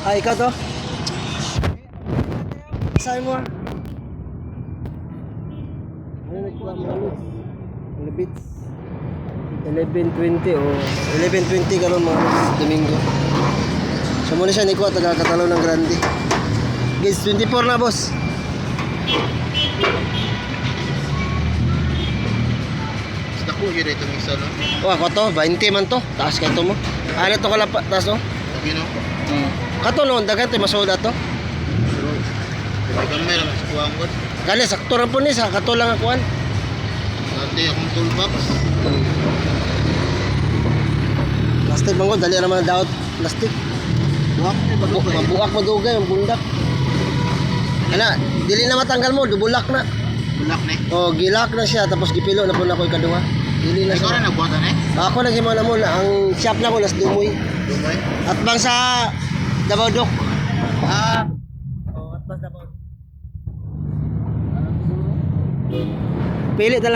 Ah, ikaw to? Sabi mo ah. Ano nagkuha mga lods? Mga bits. 11:20 o 11:20 karon mga lods, Domingo. So muna siya nikuha taga Katalo ng Grande. Guys, 24 na, boss. Dako yun itong isa, no? Oh, ako to, 20 man to. Taas kay to mo. Ano to kalapa, taas no? Lagi, no? Kato no, daghan tayo masoda to. Pero, may gamay lang sa kuwang god. Kani sakto ra po ni sa kato lang akuan. Dati akong toolbox. Plastic man ko, dali ra man ang daot plastic. Buhak ni bago pa eh. Mabuak madugay ang bundak. Ana, dili na matanggal mo, dubulak na. Bulak ni. Oh, gilak na siya tapos gipilo na po na ako ikaduha. Dili na Ikaw siya. rin nagbuhatan eh? Ako nagimo na mo na ang shop na ko las Dumoy. Dumay. At bang sa Davao Doc. Ah! Oh, at bang Davao. Pili na lang.